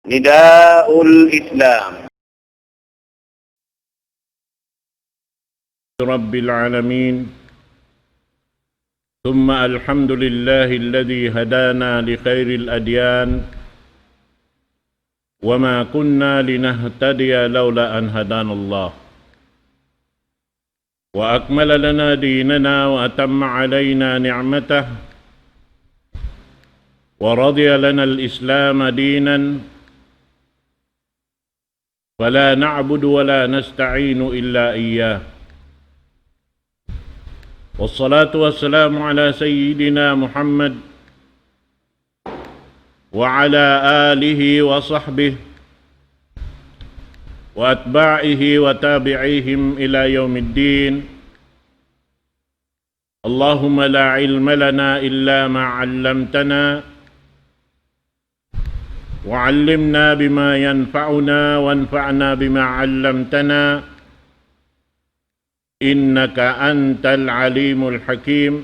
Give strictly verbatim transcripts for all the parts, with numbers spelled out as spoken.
نداء الإسلام. رب العالمين، ثم الحمد لله الذي هدانا لخير الأديان وما كنا لنهتدي لولا أن هدانا الله وأكمل لنا ديننا وأتم علينا نعمته ورضي لنا الإسلام دينا فلا نعبد ولا نستعين إلا إياه. والصلاة والسلام على سيدنا محمد وعلى آله وصحبه وأتباعه وتابعيهم إلى يوم الدين. اللهم لا علم لنا إلا ما علمتنا، وعلمنا بما ينفعنا، وانفعنا بما علمتنا، إنك أنت العليم الحكيم.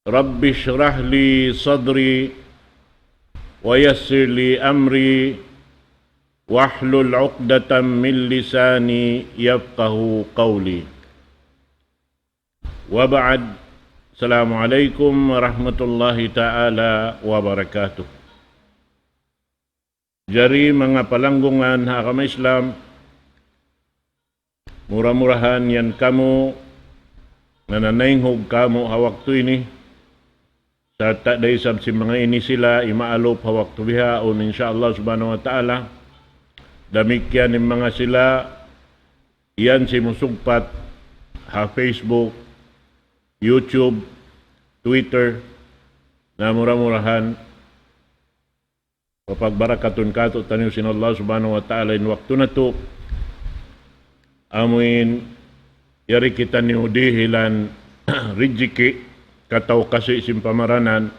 رب اشرح لي صدري ويسر لي أمري واحلل عقدة من لساني يفقه قولي. وبعد. السلام عليكم ورحمة الله تعالى وبركاته. Jari manga palanggungan ha agama Islam, mura-murahan yan kamu nananaynghug kamu ha waktu ini, sarta' da isab sin manga ini sila imaalup ha waktu bihaun, insya Allah subhanahu wa ta'ala. Damikkiyan in manga sila yan simusugpat ha Facebook, YouTube, Twitter, na mura-murahan papagbarakatun kātu'niyu sin Allah subhanahu wa ta'ala in waktu natu'. Amuin yari kitaniyu dihilan rijiki', kataw kasi sin pamaranan,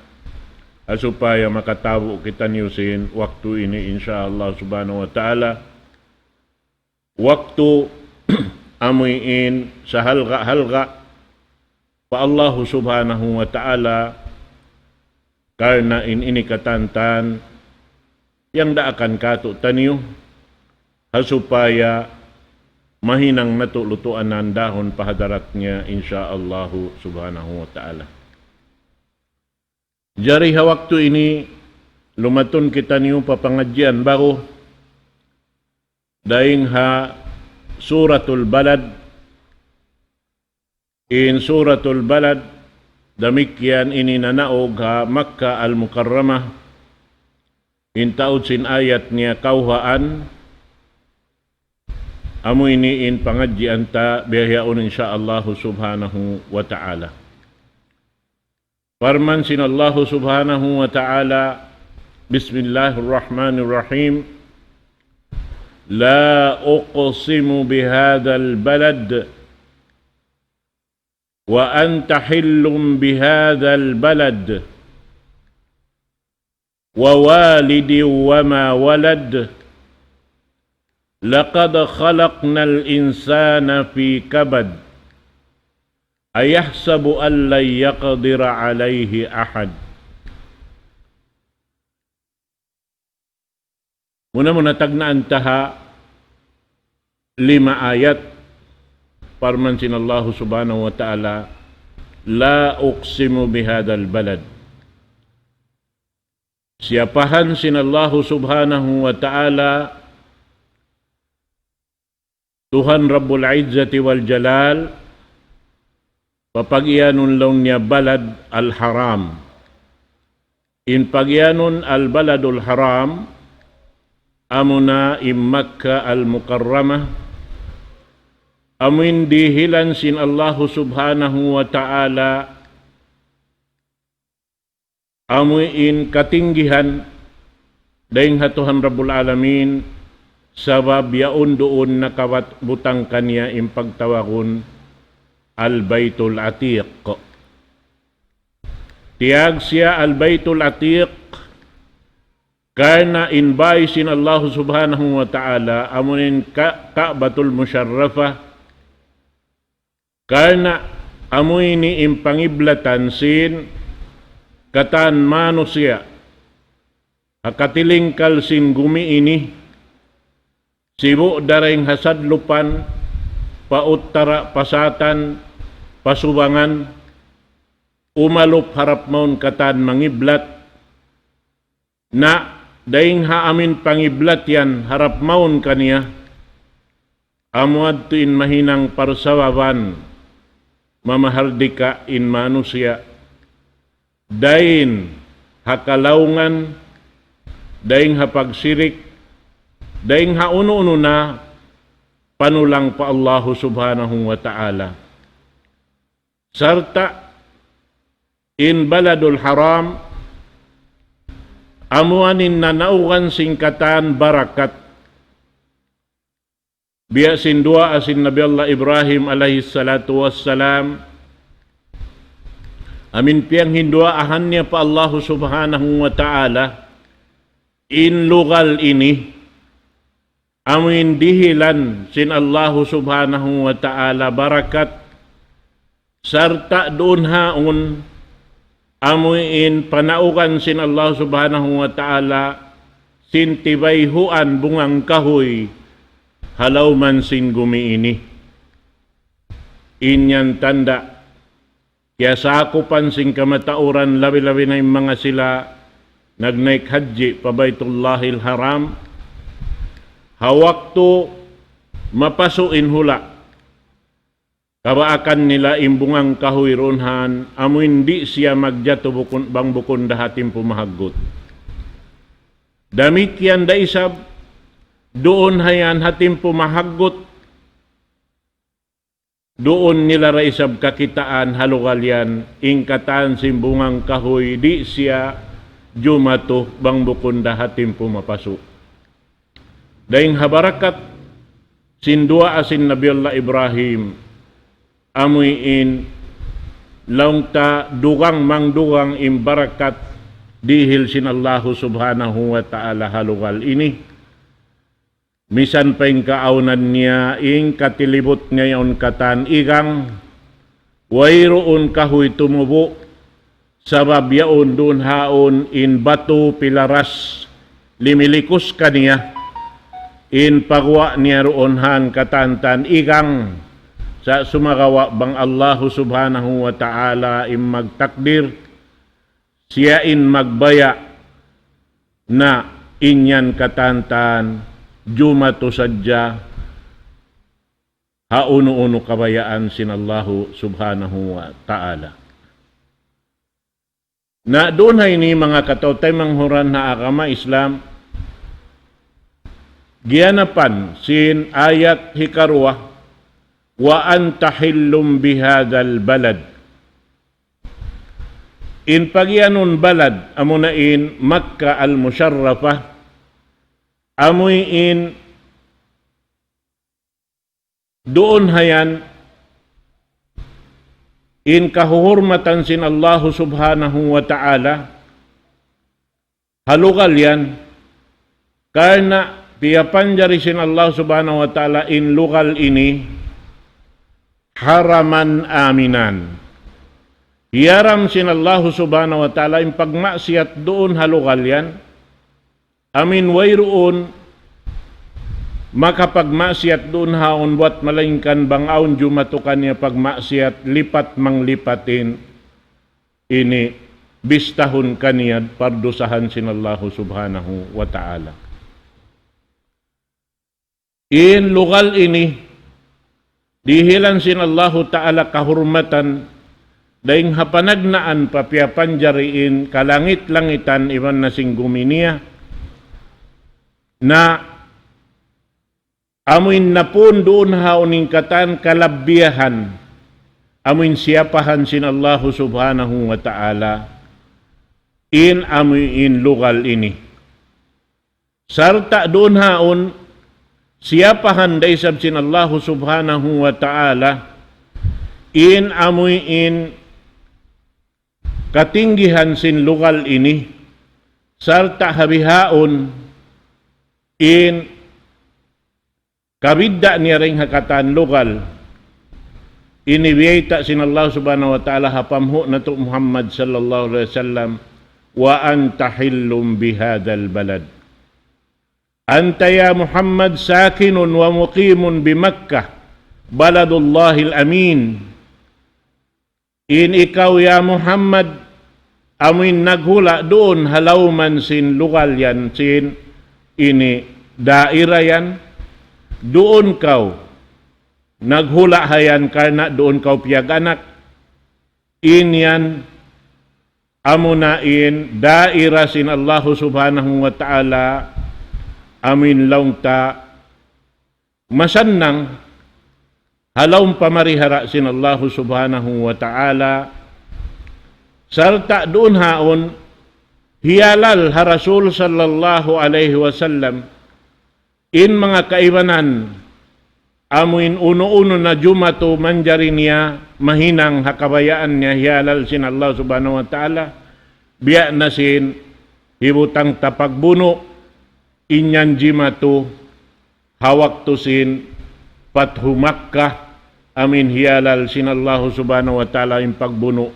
ha supaya makatabu' kitaniyu sin waktu ini, insya Allah subhanahu wa ta'ala. Waktu amuin sahalga'-halga' pa Allahu subhanahu wa ta'ala, karna' in ini katantan yang daakan kātu'niyu, ha supaya mahinang natu' lutuanan dahun pa hadarat niya, insya Allahu subhanahu wa ta'ala. Jari ha waktu ini, lumatun kitaniyu pa pangadjian baru, dayn ha Suratul Balad. In Suratul Balad, damikkiyan ini nanaug ha Makkah Al-Mukarramah, in taud sin ayat niya kawhaan, amu ini in pangadjian ta bihaun, insya Allahu subhanahu wa ta'ala. Parman sin Allahu subhanahu wa ta'ala, بسم الله الرحمن الرحيم. لا أقسم بهذا البلد وأنت حل بهذا البلد ووالد وما ولد لقد خلقنا الإنسان في كبد أيحسب أن لن يقدر عليه أحد. Muna-muna tagnaan ta ha lima ayat, parman sin Allahu subhanahu wa ta'ala, لا أقسم بهذا البلد. Siyapahan sin Allahu subhanahu wa ta'ala, Tuhan Rabbul Izzati wal Jalal, papagiyanun laung niya Balad al-Haram. In pagiyanun al-Baladul Haram, amuna in Makkah al-Mukarramah, amuin dihilan sin Allahu subhanahu wa ta'ala, amuin katinggihan dayn ha Tuhan Rabbul Alamin, sabab yaun duun nakabutang kaniya in pagtawagun Al-Baytul Atiq. Tiyawag siya Al-Baytul Atiq, karna' in bāy sin Allah subhanahu wa ta'ala, amuin Ka-, Ka'batul Musharrafah, karna' amu ini in pangiblatan sin katan manusiya'. ha katilingkal sin gumi ini, sibu' dayn ha sadlupan, pa uttara, pa satan, pa subangan, umalup harap mawn katan mangiblat, na dayn ha amin pangiblat yan harap mawn kaniya, amu yadtu in mahinang parsababan mamahardika in manusiya', dayn ha kalaungan, dayn ha pagsirik, dayn ha unu-unu na panulang pa Allahu Subhanahu wa Ta'ala. Sarta' in baladul haram, amu yan in nanaugan sin katan barakat. Biya' sin duwaa sin Nabi Allah Ibrahim alayhi salatu wassalam, amin piyanghinduwaahan niya pa Allahu Subhanahu wa Ta'ala, in lugal ini, amuin dihilan sin Allahu Subhanahu wa Ta'ala barakat, sarta' duun haun, amuin panaugan sin Allahu Subhanahu wa Ta'ala, sin tibayhuan bungang kahuy, ha lawm sin gumi ini. In yan tanda', kiyasakupan sin kamatauran labi-labi na in manga sila nagnaik hajji pa Baytullahil Haram. Ha waktu mapasu' in hula', kabaakan nila in bungang kahuy duun haun, amuin di' siya magjatu bukun, bang bukun da ha timpu mahaggut. Damikkiyan da isab, duun hayan ha timpu mahaggut, duun nila da isab kakitaan ha lugal yan, in katan sin bungang kahuy, di' siya jumatu bang bukun da ha timpu mapasu'. Dayn ha barakat sin duwaa sin Nabi Allah Ibrahim, amuin laung ta dugang mangdugang in barakat dihil sin Allahu Subhanahu wa Ta'ala ha lugal ini. Misan pa in kaawnan niya, in katilibut niya yaun katan igang, wayruun kahuy tumubu', sabab yaun duun haun in batu pilaras, limilikus kaniya, in pagguwa' niya duun haun katantan igang, sa' sumagawa' bang Allahu Subhanahu wa Ta'ala in magtakdir, siya in magbaya', na in yan katantan jumatu sadja ha unu-unu kabayaan sin Allahu Subhanahu wa Ta'ala. Na duun ha ini manga kataw-taymanghuran ha agama Islam, giyanapan sin ayat hikaruwa, وأنت حل بهذا البلد. In pagiyanun balad, amuna in Makkah al-Musharrafah, amuin duun hayan in kahuhurmatan sin Allahu Subhanahu wa Ta'ala ha lugal yan, karna' piyapanjari sin Allah Subhanahu wa Ta'ala in lugal ini haraman aminan. Hiyaram sin Allah Subhanahu wa Ta'ala in pagmaksiyat duun ha lugal yan, amin wayruun makapagmaksiyat duun haun buwat malaingkan bang awn jumatu kaniya pagmaksiyat lipat manglipatin ini bistahun kaniya pardusahan sin Allahu Subhanahu wa Ta'ala. In lugal ini, dihilan sin Allahu Ta'ala kahurmatan, dayn ha panagnaan pa piyapanjari in kalangit-langitan iban na sin gumi niya, na amuin napun duun haun in katan kalabbiyahan, amuin siyapahan sin Allahu Subhanahu wa Ta'ala, in amuin lugal ini. Sarta' duun haun, siyapahan da isab sin Allahu Subhanahu wa Ta'ala, in amuin katinggihan sin lugal ini, sarta' ha bihaun, in kabidda' niya dayn ha katan lugal. Ini biyayta' sin Allah Subhanahu wa Ta'ala ha panghu' natu' Muhammad sallallahu alayhi wasallam. وأنت حل بهذا البلد. أنت يا محمد ساكن ومقيم بمكة بلد الله الأمين. In ikaw ya Muhammad, amuin naghula' duun ha lawman sin lugal yan sin ini daira yan, duun kaw naghula' ha yan karna' duun kaw piyag-anak. In yan amuna in daira sin Allahu Subhanahu wa Ta'ala, amuin laung ta masannang ha lawm pamarihara sin Allahu Subhanahu wa Ta'ala, sarta' duun haun hiyalal ha Rasul sallallahu alayhi wasallam in manga kaibanan, amuin unu-unu na jimatu manjari niya mahinang ha kabayaan niya hiyalal sin Allah Subhanahu wa Ta'ala, biya' na sin hibutang ta pagbunu', in yan jimatu ha waktu sin Fathu Makkah, amuin hiyalal sin Allahu Subhanahu wa Ta'ala in pagbunu',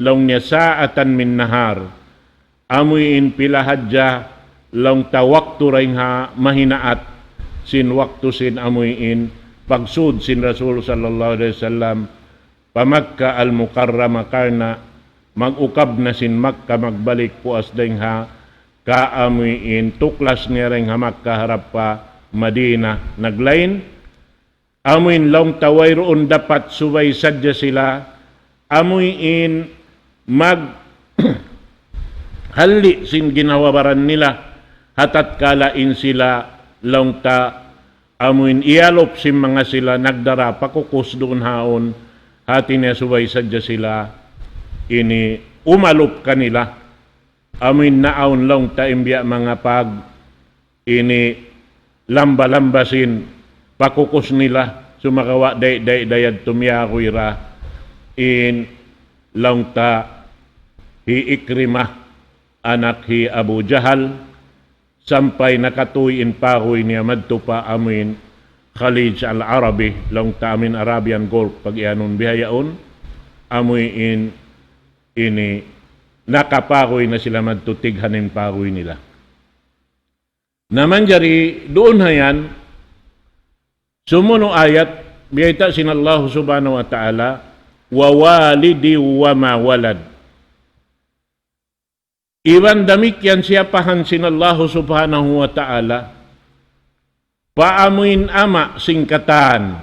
laung niya ساعة من نهار. Amuin pila hadja laung ta waktu dayn ha mahinaat sin waktu sin amuin pagsud sin Rasul sallallahu alayhi wasallam pa Makkah Al-Mukarramah karna' mag-ukab na sin Makkah magbalik puas dayn ha ka amuin tuklas niya dayn ha Makkah harap pa Madinah naglain. Amuin laung ta wayruun dapat subay sadja sila, amuin maghalli' sin ginhawa-baran nila, ha tatkala in sila laung ta amuin iyalup sin manga sila nagdara pakukus duun haun, hati niya subay sadja sila ini umalup kanila. Amuin naawn laung ta in biya' manga pag ini lamba-lamba sin pakukus nila, sumagawa' day-day dayad tumiyaguy ra in laung ta hi Ikrimah, anak hi Abu Jahal, sampay nakatuy in paguy niya madtu pa amuin Khalij Al-Arabi, laung ta amuin Arabian Gulf, pag-iyanun bihaun, amuin ini nakapaguy na sila madtu tighan in paguy nila. Na manjari duun ha yan, sumunu' ayat, biyayta' sin Allah Subhanahu wa Ta'ala, ووالد وما ولد. Iban damikkiyan siyapahan sin Allah Subhanahu wa Ta'ala, pa amuin ama' sin katan,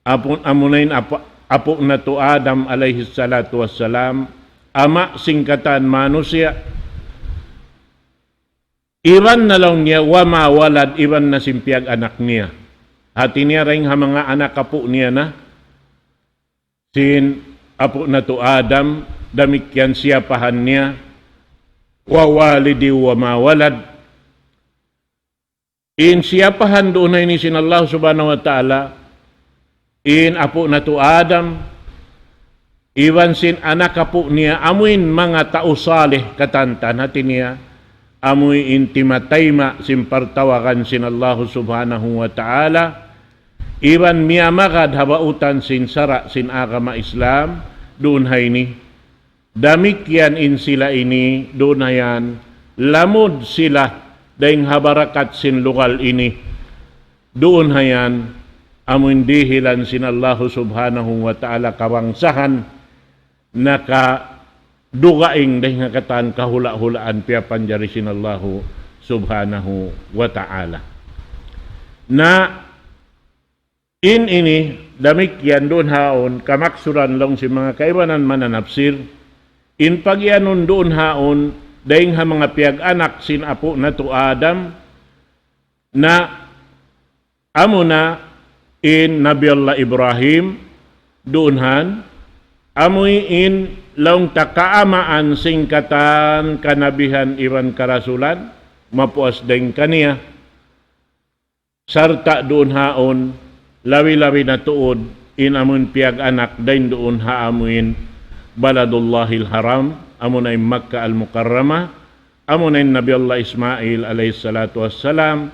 apu-, amuna in apu-, apu' natu' Adam alayhi salatu wassalam, ama' sin katan manusiya'. Iban na laung niya, وما ولد, iban na sin piyag-anak niya. Hati niya dayn ha manga anak apu' niya na, sin apu' natu' Adam, damikkiyan siyapahan niya, ووالد وما ولد. In siyapahan duun ha ini sin Allah Subhanahu wa Ta'ala, in apu' natu' Adam, iban sin anak apu' niya, amuin manga tau salih katantan hati niya, amuin timatayma' sin partawagan sin Allah Subhanahu wa Ta'ala, iban miyamagad ha bautan sin sara' sin agama Islam, duun ha ini. Damikkiyan in sila ini, duun ha yan, lamud sila dayn ha barakat sin lugal ini. Duun ha yan, amuin dihilan sin Allahu Subhanahu wa Ta'ala kabangsahan, nakadugaing dayn ha katan kahula'-hulaan piyapanjari sin Allahu Subhanahu wa Ta'ala. Na in ini, damikkiyan duun haun, kamaksuran laung sin manga kaibanan mananapsir, in pagiyanun duun haun, dayn ha manga piyag-anak sin apu' natu' Adam, na amuna in Nabi Allah Ibrahim, duun han, amuin laung ta kaamaan sin katan kanabihan iban karasulan, mapuas dayn kaniya. Sarta' duun haun, labi-labi na tuud, in amun piyag-anak dayn duun ha amuin Baladullahil Haram, amuna in Makkah Al-Mukarramah, amuna in Nabi Allah Ismail alayhi salatu wassalam,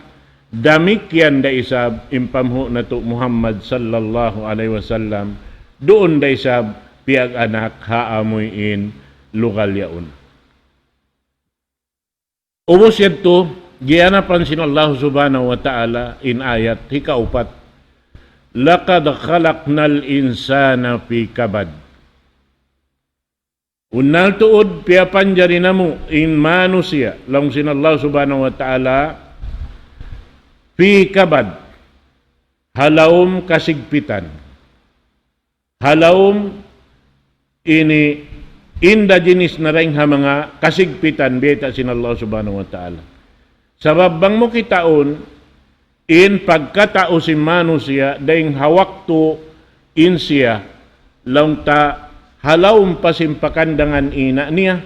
damikkiyan da isab in panghu' natu' Muhammad sallallahu alayhi wasallam, duun da isab piyag-anak ha amuin lugal yaun. Ubus yadtu, giyanapan sin Allah Subhanahu wa Ta'ala in ayat hikaupat, لقد خلقنا الإنسان في كبد. Bunnal tuud piyapanjari namu' in manusiya', laung sin Allah Subhanahu wa Ta'ala, في كبد, ha lawm kasigpitan. Ha lawm ini inda jinis na dayn ha manga kasigpitan biyayta' sin Allah Subhanahu wa Ta'ala. Sabab bang mu kitaun, in pagkatau sin manusiya' dayn ha waktu in siya, laung ta ha lawm pa sin pakandangan ina' niya,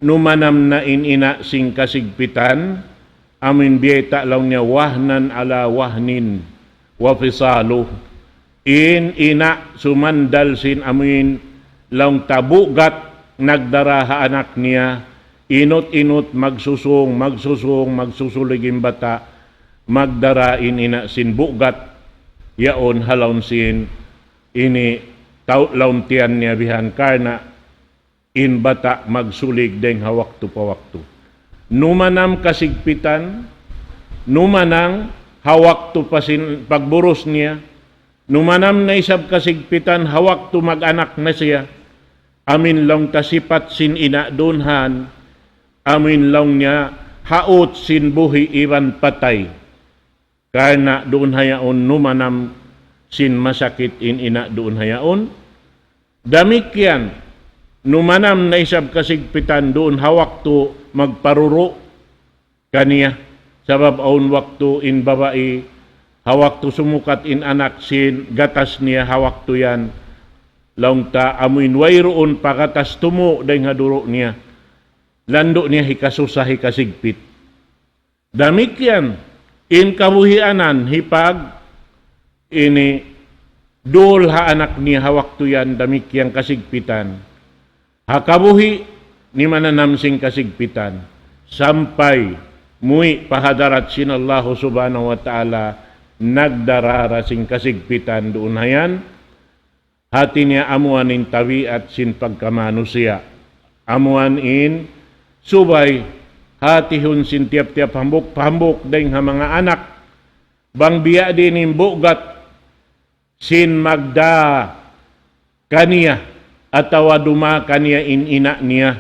numanam na in ina' sin kasigpitan, amuin biyayta' laung niya وهنا على وهن وفصاله. In ina' sumandal sin amuin laung ta bugat nagdara ha anak niya, inut-inut magsusung, magsusung, magsusulig in bata', magdara in ina' sin bugat, yaun ha lawm sin ini tau lawm tiyan niya bihan karna' in bata' magsulig dayn ha waktu pa waktu. Numanam kasigpitan, numanam ha waktu pa sin pagburus niya, numanam na isab kasigpitan ha waktu mag-anak na siya, amuin laung ta sipat sin ina' duun han, amuin laung niya haut sin buhi' iban patay. Karna' duun ha yaun numanam sin masakit in ina' duun ha yaun. Damikkiyan, numanam na isab kasigpitan duun ha waktu magparuru' kaniya. Sabab awn waktu in babai, ha waktu sumukat in anak sin gatas niya ha waktu yan, laung ta amuin wayruun pa gatas tumu' dayn ha duru' niya. Landu' niya hikasusa, hikasigpit. Damikkiyan, in kabuhianan hipag ini dul ha anak niya ha waktu yan damikkiyan kasigpitan. Ha kabuhi' nimananam sin kasigpitan. Sampay muwi' pa hadarat sin Allahu Subhanahu wa Ta'ala nagdarara sin kasigpitan duun ha yan. Hati niya amuan in tabiat sin pagkamanusiya'. Amuan in subay hatihun sin tiyap-tiyap hambuuk-hambuuk dayn ha manga anak. Bang biya' diin in bugat sin magdā kaniya atawa dumā kaniya in ina' niya.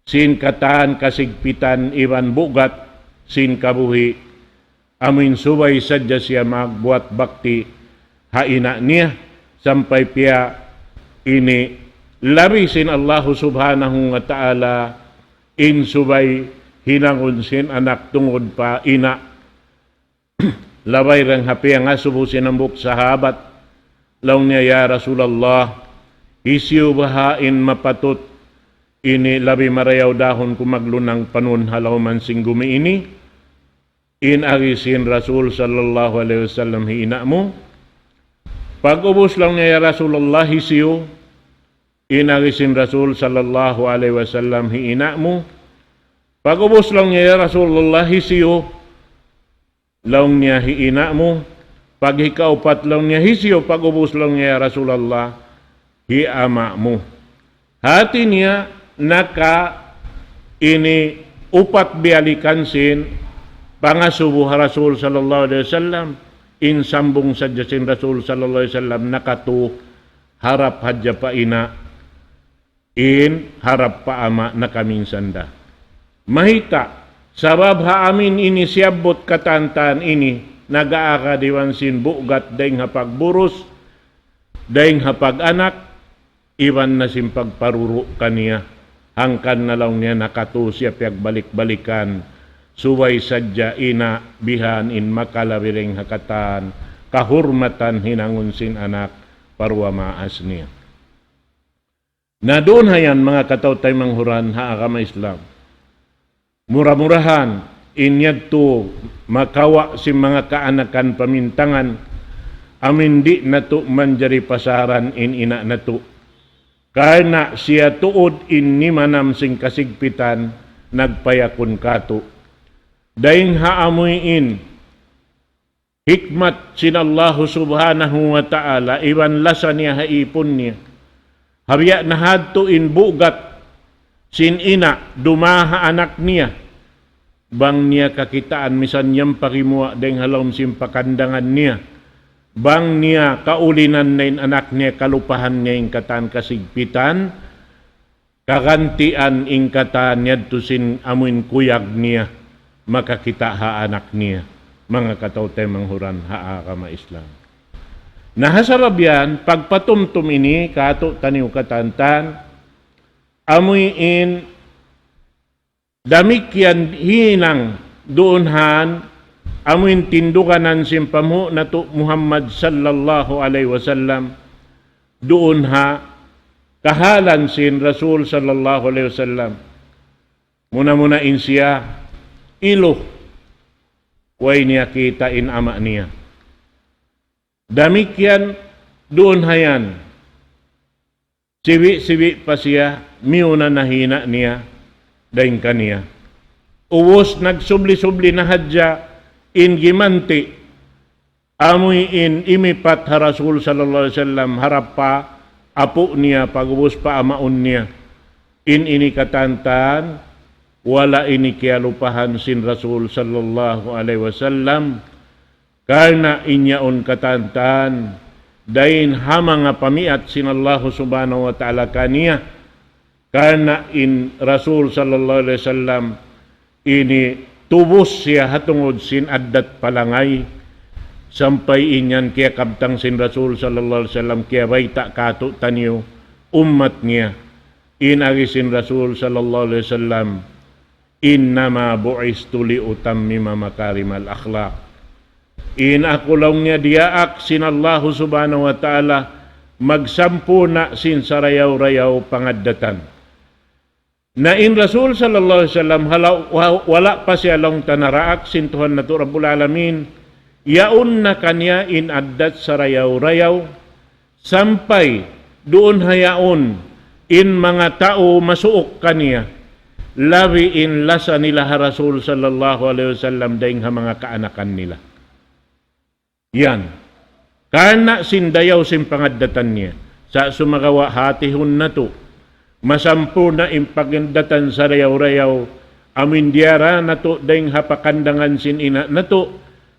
Sin katan kasigpitan iban bugat sin kabuhi', amuin subay sadja siya magbuat bakti ha ina' niya, sampay piya ini labi sin Allahu Subhanahu wa Ta'ala in subay hinangun sin anak tungud pa ina'. Labay dayn ha piyangasubu sin hambuuk sahabat. Laung niya, "Ya Rasulullah, hisiyu baha' in mapatut ini labi marayaw dahun ku maglunang panun ha lawm sin gumi ini?" In agi sin Rasul sallallahu alayhi wasallam, "Hi ina' mu." Pag'ubus laung niya, "Ya Rasulullah, hisiyu?" In agi sin Rasul sallallahu alayhi wasallam, "Hi ina' mu." Pag'ubus laung niya, "Ya Rasulullah, hisiyu?" Laung niya, "Hi ina' mu." Paghikaupat laung niya, "Hisiyu?" Pag'ubus laung niya, "Ya Rasulullah, hi ama' mu." Hati niya naka ini upat biyalikan sin pangasubu ha Rasul sallallahu alayhi wasallam, in sambung sadja sin Rasul sallallahu alayhi wasallam nakatu harap hadja pa ina'. In harap pa ama' nakaminsan da. Mayta', sabab ha amuin ini siyabbut katan-katan ini, nag-aagad iban sin bugat dayn ha pagburus, dayn ha pag-anak, iban na sin pagparuru' kaniya, hangkan na laung niya nakatu siya piyagbalik-balikan, subay sadja ina' bihan in makalabi dayn ha katan kahurmatan hinangun sin anak pa duwa maas niya. Na duun ha yan, manga kataw-taymanghuran ha agama Islam. Mura-murahan, in yadtu makawa' sin manga kaanakan pamintangan, amuin di' natu' manjari pasaran in ina' natu'. Karna' siya tuud in nimanam sin kasigpitan nagpayakun kātu'. Dayn ha amuin hikmat sin Allahu Subhanahu wa Ta'ala, iban lasa niya ha ipun niya. Ha biya' na hadtu in bugat sin ina' dumā ha anak niya. bang niya kakitaan misan yan pa gimuwa' dayng ha lawm sin pakandangan niya, bang niya kaulinan na in anak niya, kalupahan niya in katan kasigpitan, kagantian in katan yadtu sin amuin kuyag niya, makakita' ha anak niya, manga kataw-taymanghuran ha agama Islam. Na ha sabab yan, pagpatumtum ini katu'taniyu katantan, amuin damikkiyan hinang duun han, amuin tinduganan sin panghu' natu' Muhammad sallallahu alayhi wasallam, duun ha kahalan sin Rasul sallallahu alayhi wasallam. Muna-muna in siya, ilu, way niya kita' in ama' niya. Damikkiyan duun ha yan. Siwi'-siwi' pa siya, miyuna na in ina' niya, dayng kaniya. Ubus nagsubli-subli na hadja in gimanti', amuin imipat ha Rasul sallallahu alayhi wasallam, harap pa apu' niya, pag'ubus pa amaun niya. In ini katantan, wala' ini kiyalupahan sin Rasul sallallahu alayhi wasallam, karna' in yaun katantan, dayn ha manga pamiyat sin Allahu subhanahu wa ta'ala kaniya, karna' in Rasul sallallahu alayhi wasallam ini tubus siya ha tungud sin addat palangay, sampay in yan kiyakabtang sin Rasul sallallahu alayhi wasallam, kiyabayta' katu'taniyu ummat niya. In agi sin Rasul sallallahu alayhi wasallam, إنما بعثت لأتمم مكارم الأخلاق. In aku laung niya diyaak sin Allahu subhanahu wa ta'ala magsampurna' sin sarayaw-rayaw pangaddatan. Na in Rasul sallallahu alayhi wasallam, hala-, wa-, wala' pa siya laung ta naraak sin Tuhan natu' Rabbul Alamin, yaun na kaniya in addat sarayaw-rayaw, sampay duun ha yaun in manga tau masuuk kaniya, labi in lasa nila ha Rasul sallallahu alayhi wasallam dayng ha manga kaanakan nila. Yan. Karna' sin dayaw sin pangaddatan niya. Sa' sumagawa' hatihun natu', masampurna' in pangaddatan sarayaw-rayaw, amuin diyara natu' dayng ha pakandangan sin ina' natu',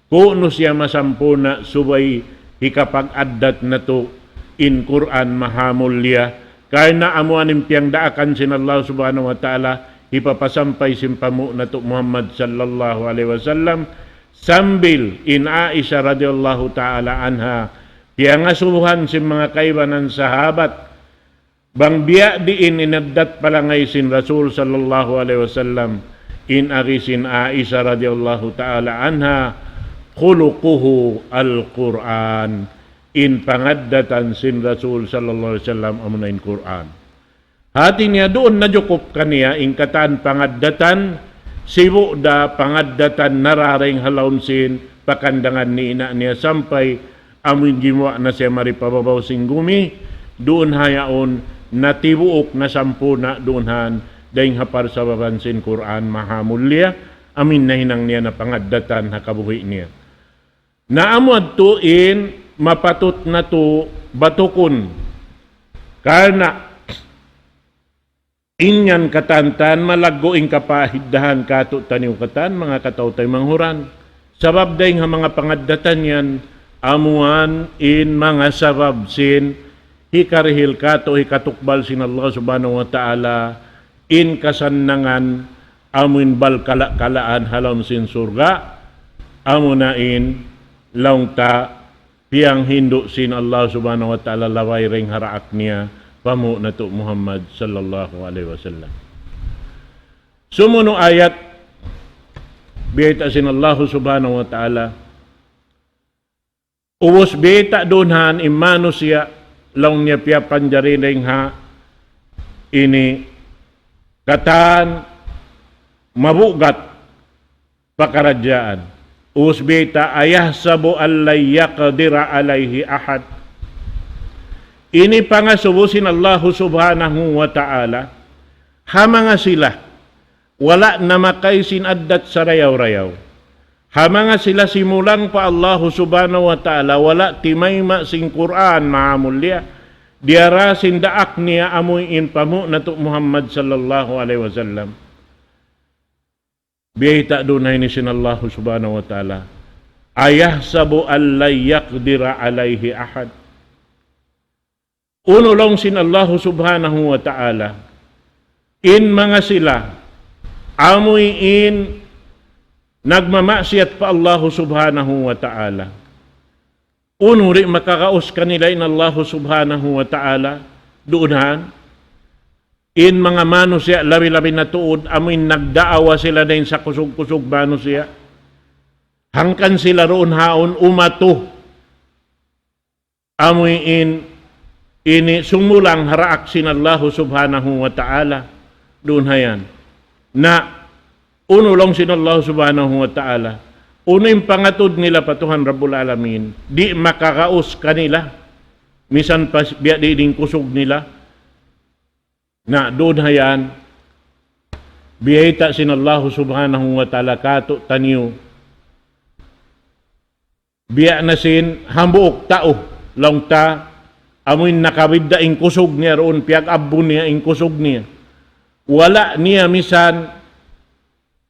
kunu' siya masampurna' subay hikapag-addat natu' in Qur'an mahamulliya. Karna' amu yan in piyangdaakan sin Allah subhanahu wa ta'ala, hipapasampay sin panghu' natu' Muhammad sallallahu alayhi wasallam, sambil in Aisha radiyallahu ta'ala anha, piyangasubuhan sin manga kaibanan sahabat, bang biya' diin in addat palangay sin Rasul sallallahu alayhi wasallam, in agi sin Aisha radiyallahu ta'ala anha, خلقه القرآن, in pangaddatan sin Rasul sallallahu alayhi wasallam amuna in Qur'an. Hati niya duun najukup kaniya in katan pangaddatan, sibu' da pangaddatan nararing ha lawm sin pakandangan ni ina' niya sampay amuin gimuwa' na siya mari pa babaw sin gumi, duun ha yaun natibuuk nasampurna' duun han, dayng ha parsababan sin Qur'an mahamulliya, amuin nahinang niya na pangaddatan ha kabuhi' niya. Na amu yadtu in mapatut natu' batukun. Karna' in yan katantan malaggu' in kapahiddahan katu'taniyu katan manga kataw-taymanghuran. Sabab dayng ha manga pangaddatan yan, amu yan in manga sabab sin hikarihil katu', hikatukbal sin Allah subhanahu wa ta'ala in kasannangan amuin balkala'-kalaan ha lawm sin surga', amuna in laung ta piyanghindu' sin Allah subhanahu wa ta'ala labay dayng ha daak niya, panghu' natu' Muhammad sallallahu alayhi wasallam. Sumunu' ayat, biyayta' sin Allah subhanahu wa ta'ala, ubus biyayta' duun han in manusiya' laung niya piyapanjari dayng ha ini katan mabugat pakaradjaan. Ubus biyayta', أيحسب أن لن يقدر عليه أحد. Ini pangasubu sin Allahu subhanahu wa ta'ala ha manga sila wala' namakay sin addat sarayaw-rayaw. Ha manga sila simulang pa Allahu subhanahu wa ta'ala, wala' timayma' sin Qur'an mahamulliya, diyara sin daak niya amuin panghu' natu' Muhammad sallallahu alayhi wasallam. Biyayta' duun ha ini sin Allahu Subhanahu wa Ta'ala. أيحسب أن لن يقدر عليه أحد. Unu laung sin Allahu Subhanahu wa Ta'ala, in manga sila, amuin nagmamaksiyat pa Allahu Subhanahu wa Ta'ala. Unu di' makagaus kanila in Allahu Subhanahu wa Ta'ala, duun han, in manga manusiya' labi-labi na tuud, amuin nagdaawa sila dayn sa kusug-kusug manusiya'. Hangkan sila duun haun umatu. Amuin ini sumulang ha daak sin Allahu Subhanahu wa Ta'ala. Duun hayan. Na, unu laung sin Allahu Subhanahu wa Ta'ala. Unu in pangatud nila pa Tuhan Rabbul Alamin. Di' makagaus kanila. Misan pa biya' diin in kusug nila. Na, duun hayan. Biyayta' sin Allahu Subhanahu wa Ta'ala kātu'niyu. Biya' na sin hambuuk tau, laung ta, amuin nakabidda' in kusug niya duun, piyag-abbu niya in kusug niya. Wala' niya misan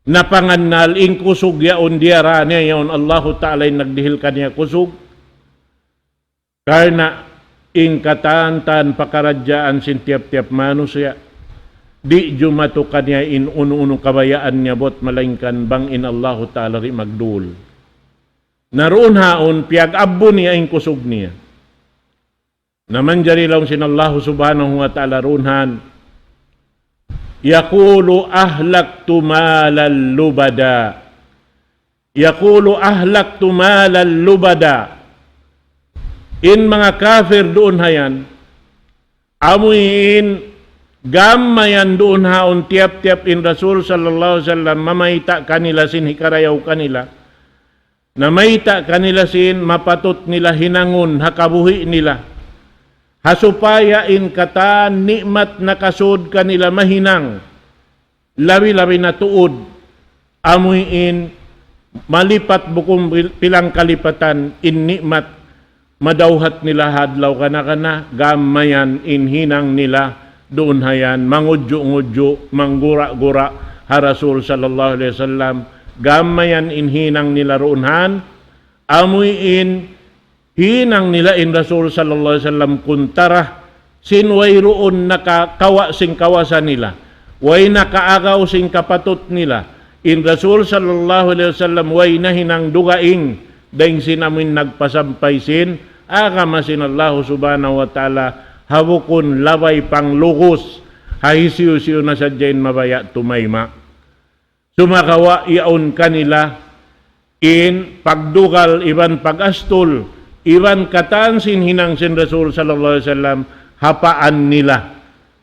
napangannal in kusug yaun, diyara niya yaun Allahu Ta'ala in nagdihil kaniya kusug. Karna' in katan-katan pakaradjaan sin tiyap-tiyap manusiya', di' jumatu kaniya in unu-unu kabayaan niya buat malaingkan bang in Allahu Ta'ala di' magdul. Na duun haun, piyag-abbu niya in kusug niya. Na manjari laung sin Allahu Subhanahu wa Ta'ala duun han, يقول أهلكت مالا لبدا. يقول أهلكت مالا لبدا. In manga kafir duun hayan, amuin gam mayan duun haun tiyap-tiyap in Rasul sallallahu alayhi wasallam mamayta' kanila sin hikarayaw kanila. Namayta' kanila sin mapatut nila hinangun ha kabuhi' nila. Ha supaya in katan ni'mat nakasud kanila mahinang. Labi-labi na tuud. Amuin malipat bukun bil-, pilang kalipatan in ni'mat madawhat nila ha adlaw kana-kana, gam mayan in hinang nila duun hayan, mangudju'-ngudju', manggura'-gura' ha Rasul sallallahu alayhi wasallam, gam mayan in hinang nila duun han, amuin hinang nila in Rasul sallallahu alayhi wasallam kuntara, sin wayruun nakakawa' sin kawasa nila, way nakaagaw sin kapatut nila, in Rasul sallallahu alayhi wasallam way nahinang dugaing, dayn sin amuin nagpasampay sin agama sin Allahu Subhanahu wa Ta'ala, ha bukun labay panglugus, ha hisiyu-siyu na sadja in mabaya' tumayma'. Sumagawa' yaun kanila in pagdugal iban pag-astul, iban katan sin hinang sin Rasul sallallahu alayhi wasallam, hapaan nila.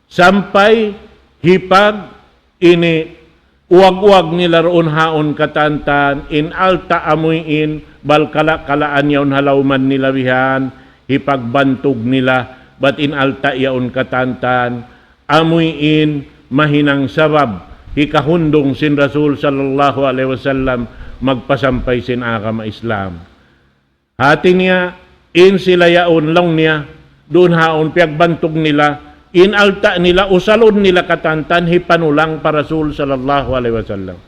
Sampay hipag ini uwag-uwag nila duun haun katan-katan, in alta' amuin, bal kala-kalaan yaun ha lawman nila bihan, hipagbantug nila, bat in alta' yaun katan-katan, amuin mahinang sabab hikahundung sin Rasul sallallahu alayhi wasallam magpasampay sin agama Islam. Hati niya, in sila yaun laung niya, duun haun piyagbantug nila, in alta' nila, usalun nila katan-katan hipanulang pa Rasul sallallahu alayhi wasallam.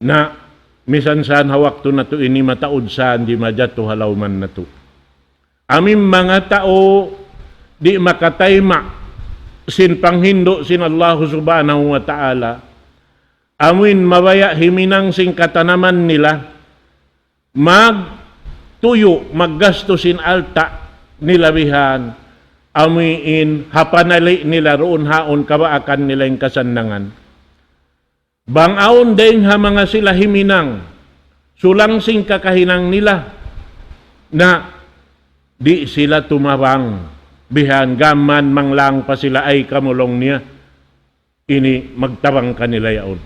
Na, misan saan ha waktu natu' ini mataud saan di' majatu ha lawman natu'. Amuin manga tau di' makatayma' sin panghindu' sin Allahu Subhanahu wa Ta'ala. Amuin mabaya' himinang sin katanaman nila. Magtuyu', maggastu sin alta' nila bihan. Amuin hapanali' nila duun haun kabaakan nila in kasannangan. Bang awn dayng ha manga sila himinang, sulang sin kakahinang nila, na di' sila tumabang, bihan gam mayan manglang pa sila, ay kamu laung niya, ini magtabang kanila yaun.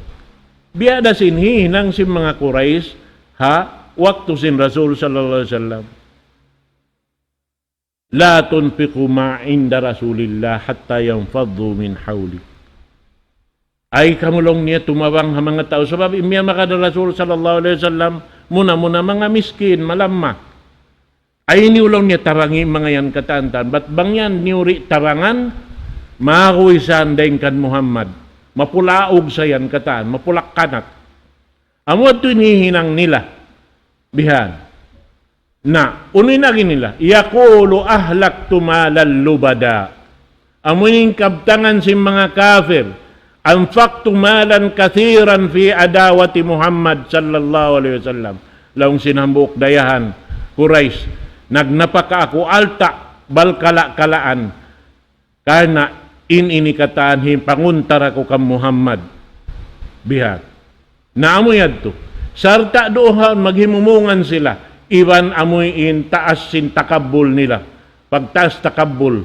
Biya' da sin hihinang sin manga Quraysh, ha waktu sin Rasul sallallahu alayhi wasallam. لا تنفقوا ما عند رسول الله حتى ينفضوا من حوله. Ay kamu laung niya tumabang ha manga tau. Sabab in miyamagad ha Rasul sallallahu alayhi wasallam, muna-muna manga miskin, malamma. Ay niyu laung niya tabangi manga yan katan-katan. Bat bang yan niyu di' tabangan, maguy saan dayng kan Muhammad. Mapulaug sa yan katan, mapulak-kanat. Amu yadtu in hihinang nila. Bihan. Na, unu in agi nila? يقول أهلكت مالا لبدا. Amu in kabtangan sin manga kafir. أنفقت مالا كثيرا في عداوة محمد صلى الله عليه وسلم. Laung sin hambuuk dayahan Quraysh, nagnapaka aku alta' balkala-kalaan. Karna' in ini katan hipanguntara ku kan Muhammad. Bihan. Na amu yadtu. Sarta' duun ha maghimumungan sila. Iban amu in taas sin takabbul nila. Pagtaas takabbul.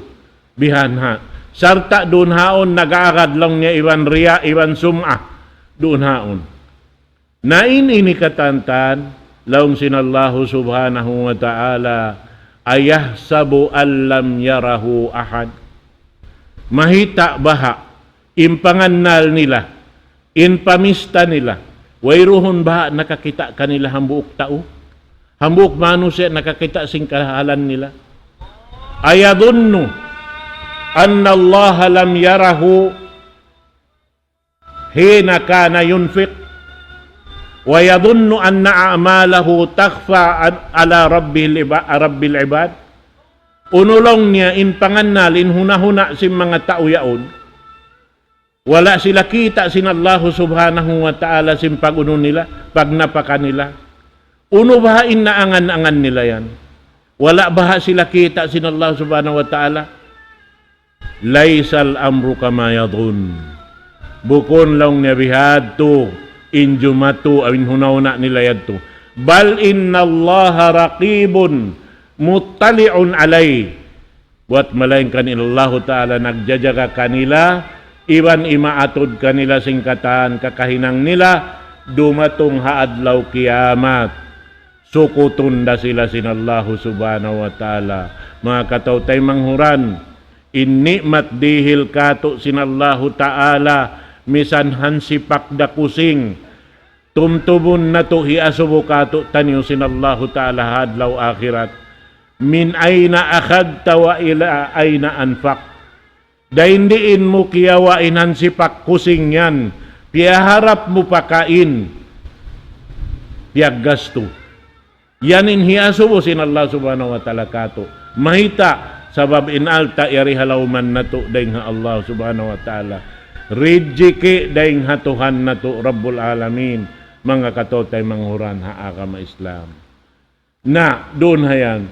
Bihan ha. Sarta' duun haun nag-aagad laung niya iban riya, iban sum'a. Duun haun. Na in ini katantan, laung sin Allahu Subhanahu wa Ta'ala, أيحسب أن لم يره أحد. Mayta' baha', in pangannal nila, in pamista nila, wayruun baha' nakakita' kanila hambuuk tau, hambuuk manusiya' nakakita' sin kahalan nila. أيظن أن الله لم يره حين كان ينفق ويظن أن أعماله تخفى على رب العبا-، رب العباد. Unu laung niya in pangannal, in huna-huna sin manga tau yaun. Wala' sila kita' sin Allahu Subhanahu wa Ta'ala sin pag-unu nila, pagnapaka nila. Unu baha' in naangan-angan nila yan? Wala' baha' sila kita' sin Allah Subhanahu wa Ta'ala? ليس الأمر كما يظن. Bukun laung niya bihadtu in jumatu, amin huna-huna nila yadtu. بل إن الله رقيب مطلع عليه. Buwat malaingkan in Allahu Ta'ala nagjajaga kanila, iban imaatud kanila sin katan kakahinang nila, dumatung ha adlaw kiyamat. Sukutun da sila sin Allahu Subhanahu wa Ta'ala. Manga kataw-taymanghuran, in ni'mat dihil katu' sin Allahu Ta'ala, misan hansipak da kusing. Tumtumun natu', hiasubu katu'taniyu sin Allahu Ta'ala ha adlaw akhirat. من أين أخذت وإلى أين أنفقت. Dayn diin mu kiyawa' in hansipak kusing yan, piyaharap mu pa kain, piyaggastu. Yan in hiyasubu sin Allah Subhanahu wa Ta'ala katu'. Mayta', sabab in alta' yari ha lawman natu' dayn ha Allah Subhanahu wa Ta'ala. Rijiki' dayn ha Tuhan natu' Rabbul Alamin. Manga kataw-taymanghuran ha agama Islam. Na, duun ha yan.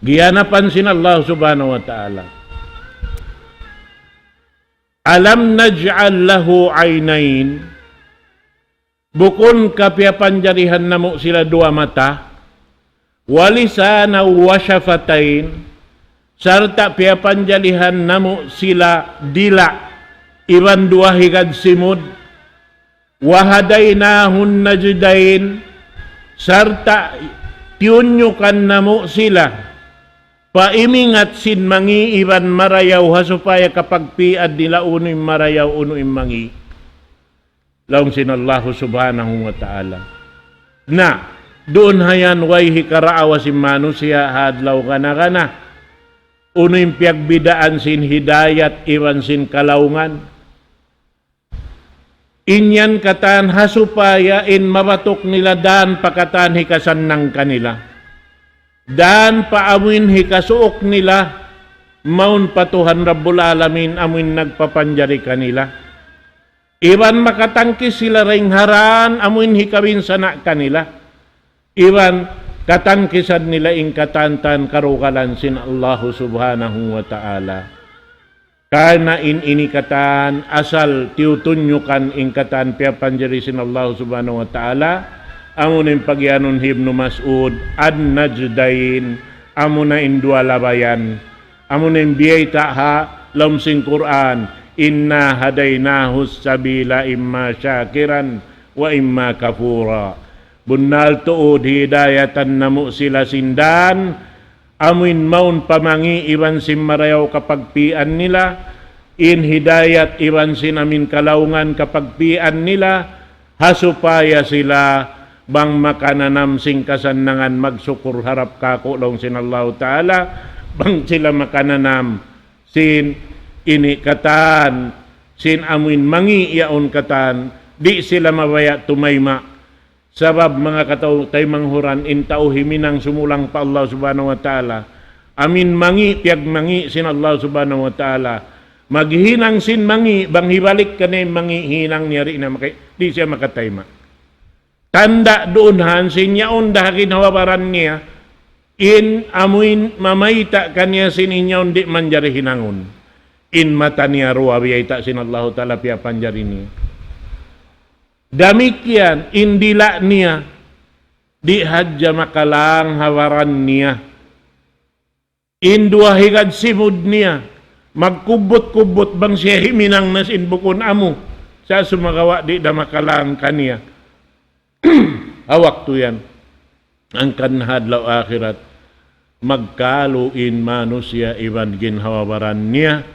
Giyanapan sin Allah Subhanahu wa Ta'ala. ألم نجعل له عينين. Bukun ka piyapanjarihan namu' sila duwa mata. ولسانا وشفتين. Sarta' piyapanjarihan namu' sila dila' iban duwa higad simud. وهديناه النجدين, sarta' tiyunyukan namu' sila pa imingat sin mangi' iban marayaw ha supaya kapagpian nila unu in marayaw, unu in mangi'. Laung sin Allahu Subhanahu wa Ta'ala. Na, duun ha yan way hikaraawa sin manusiya' ha adlaw gana-gana. Unu in piyagbidaan sin hidayat iban sin kalaungan. In yan katan ha supaya in mabatuk nila dan pa katan hikasannang kanila. Dan pa amuin hikasuuk nila, mawn pa Tuhan Rabbul Alamin amuin nagpapanjari kanila. Iban makatangkis sila dayn ha dan amuin hikabinsana' kanila. Iban katangkisan nila in katantan karugalan sin Allahu Subhanahu wa Ta'ala. Karna' in ini katan asal tiyutunyukan in katan piyapanjari sin Allahu Subhanahu wa Ta'ala, amu na in pagiyanun hi Ibnu Mas'ud, النجدين, amu na in duwa labayan, amu na in biyayta' ha lawm sin Qur'an, إنا هديناه السبيل إما شاكرا وإما كفورا. Bunnal tuud hidayatan namu' sila sin dan, amuin mawn pa mangi' iban sin marayaw kapagpian nila, in hidayat iban sin amuin kalaungan kapagpian nila, ha supaya sila bang makananam sin kasannangan magsukur harap kāku' laung sin Allahu Ta'ala, bang sila makananam sin ini katan sin amuin mangi' yaun katan, di' sila mabaya' tumayma'. Sabab manga kataw-taymanghuran in tau himinang sumulang pa Allah Subhanahu wa Ta'ala. Amuin mangi', piyagmangi' sin Allah Subhanahu wa Ta'ala. Maghinang sin mangi', bang hibalik kaniya in mangi', hinang niya di' na maka-, di' siya makatayma'. Tanda' duun han sin yaun da ha ginhawa-baran niya, in amuin mamayta' kaniya sin in yaun di' manjari hinangun. In mata niya duwa biyayta' sin Allahu Ta'ala piyapanjari niya. Damikkiyan in dila' niya, di' hadja makalang ha baran niya. In duwa higad simud niya, magkubbut-kubbut bang siya himinang na sin bukun amu, sa' sumagawa' di' da makalang kaniya. Ha waktu yan, hangkan ha adlaw akhirat, magkalu in manusiya' iban ginhawa-baran niya,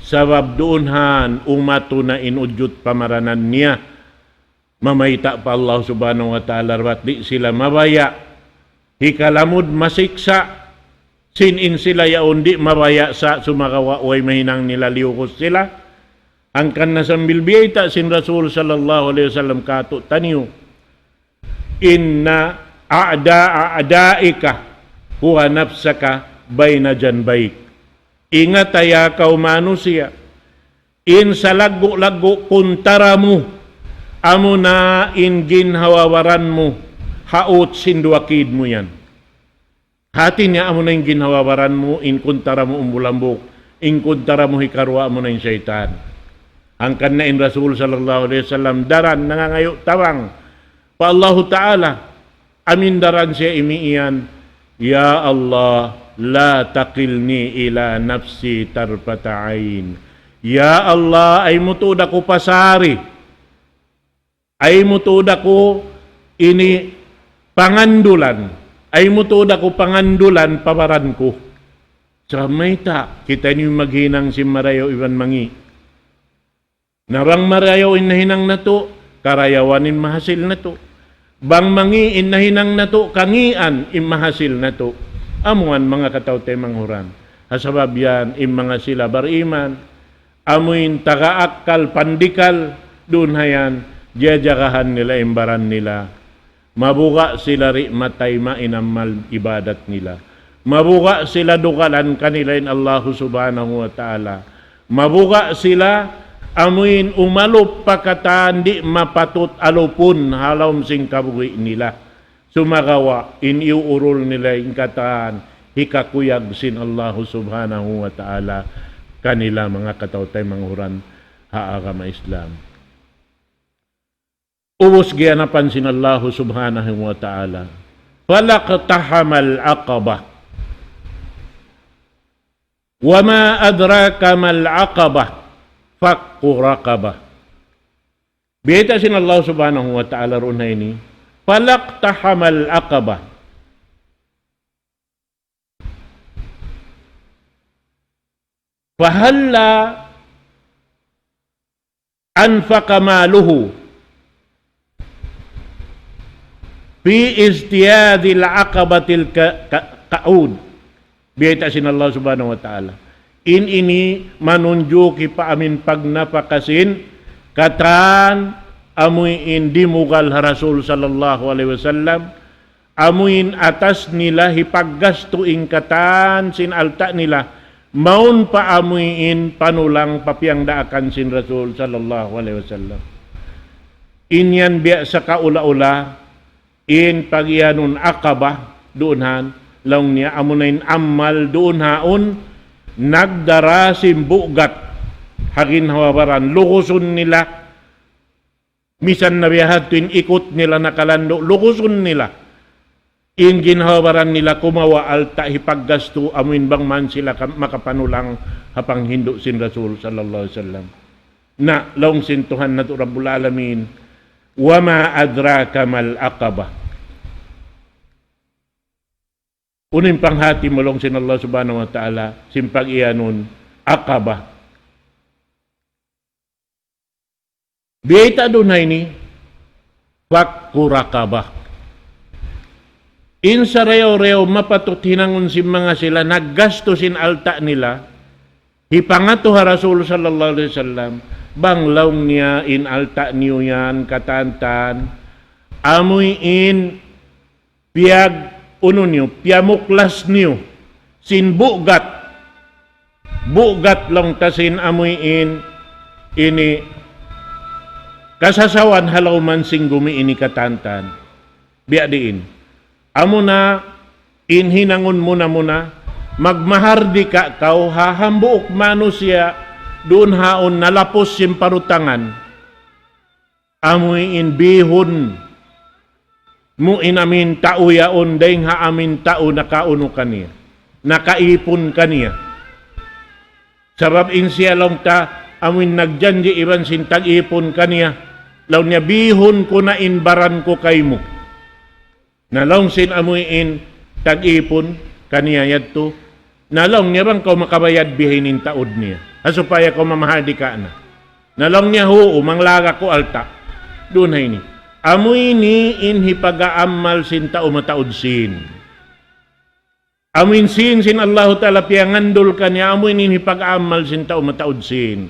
sabab duun han umatu na in ujud pamaranan niya. Mamayta' pa Allah Subhanahu wa Ta'ala, bat di' sila mabaya' hikalamud masiksa', sin in sila yaun di' mabaya' sa' sumagawa' way mahinang nila liyukus sila. Hangkan na sambil biyayta' sin Rasul sallallahu alayhi wasallam kātu'niyu, إن أعداء أعدائك هو نفسك بين جنبيك. Ingata ya kaw manusiya', in salaggu'-laggu' kuntara mu, amuna in ginhawa-baran mu, ha ut sin duwa kid mu yan. Hati niya amuna in ginhawa-baran mu, in kuntara mu umbul-ambuk, in kuntara mu hikaruwa amuna in saytan. Hangkan na in Rasul sallallahu alayhi wasallam daran nangangayu' tabang pa Allahu Ta'ala. Amuin daran siya imiyan, يا الله لا تكلني إلى نفسي طرفة عين. Ya Allah, ayaw mu tuud aku pasari. Ayaw mu tuud aku ini pangandulan. Ayaw mu tuud aku pangandulan pa baran ku. Sa' mayta', kitaniyu maghinang sin marayaw iban mangi'. Na bang marayaw in nahinang natu', karayawan in mahasil natu'. Bang mangi' in nahinang natu', kangian in mahasil natu'. Amuan manga kataw-taymanghuran. Ha sabab yan, in manga sila bariman, amuin taga akkal pandikal, duun ha yan, jajagahan nila in baran nila. Mabuga' sila di' matayma' in amal ibadat nila. Mabuga' sila dugalan kanila in Allahu Subhanahu wa Ta'ala. Mabuga' sila amuin umalup pa katan di' mapatut alupun ha lawm sin kabuhi' nila. Sumagawa' in iyuurul nila in katan hikakuyag sin Allahu Subhanahu wa Ta'ala kanila manga kataw-taymanghuran ha agama Islam. Ubus giyanapan sin Allahu Subhanahu wa Ta'ala. فلا اقتحم العقبة. وما أدراك ما العقبة. فك رقبة. Biyayta' sin Allah Subhanahu wa Ta'ala duun ha ini, فلا اقتحم العقبة. فهلا أنفق ماله في اجتياز العقبة الك-، ك-، كعود. Biyayta' sin Allah Subhanahu wa Ta'ala. In ini manunjuki pa amuin pagnapaka sin katan amuin dimugal ha Rasul sallallahu alayhi wasallam, amuin atas nila hipaggastu in katan sin alta' nila, mawn pa amuin panulang pa piyangdaakan sin Rasul sallallahu alayhi wasallam. In yan biya' sa kaula-ula, in pagiyanun Aqabah, duun han, laung niya amuna in amal duun haun, nagdara sin bugat, ha ginhawa-baran, lugusun nila, misan na biya' hadtu in ikut nila nakalandu', lugusun nila. In ginhawa-baran nila kumawa' alta' hipaggastu amuin bang man sila ka-, makapanulang ha panghindu' sin Rasul sallallahu alayhi wasallam. Na, laung sin Tuhan natu' Rabbul Alamin, وما أدراك ما العقبة. Unu in panghati mu laung sin Allah Subhanahu wa Ta'ala, sin pagiyanun Aqabah. Biyayta' duun ha ini, فك رقبة. In sarayaw-rayaw mapatut hinangun sin manga sila, naggastu sin alta' nila, hipangatu ha Rasul sallallahu alayhi wasallam, Bang laung niya in alta' niyu yan katantan, amuin piyag-, unu niyu, piyamuklas niyu sin bugat. Bugat laung ta sin amuin ini kasasawan ha lawm sin gumi ini katantan. Biya' diin. Amuna in hinangun muna-muna, magmahardika kaw ha hambuuk manusiya' duun ha yaun nalapus sin parutangan. Amuin bihun mu in amuin tau yaun dayng ha amuin tau nakaunu kaniya. Nakaipun kaniya. Sabab in siya laung ta amuin nagjanji' iban sin tag-ipun kaniya. Laung niya bihun ku na in baran ku kaymu. Na laung sin amuin tag-ipun kaniya yadtu, na laung niya bang kaw makabayad bihaini in taud niya. Ha supaya kaw mamahardika na. Na laung niya, "Huu, manglaga ku alta'." Duun ha ini. Amu ini in hipag-aamal sin tau mataud sin. Amu in sin, sin Allahu Ta'ala piyangandul kaniya, amu ini in hipag-aamal sin tau mataud sin.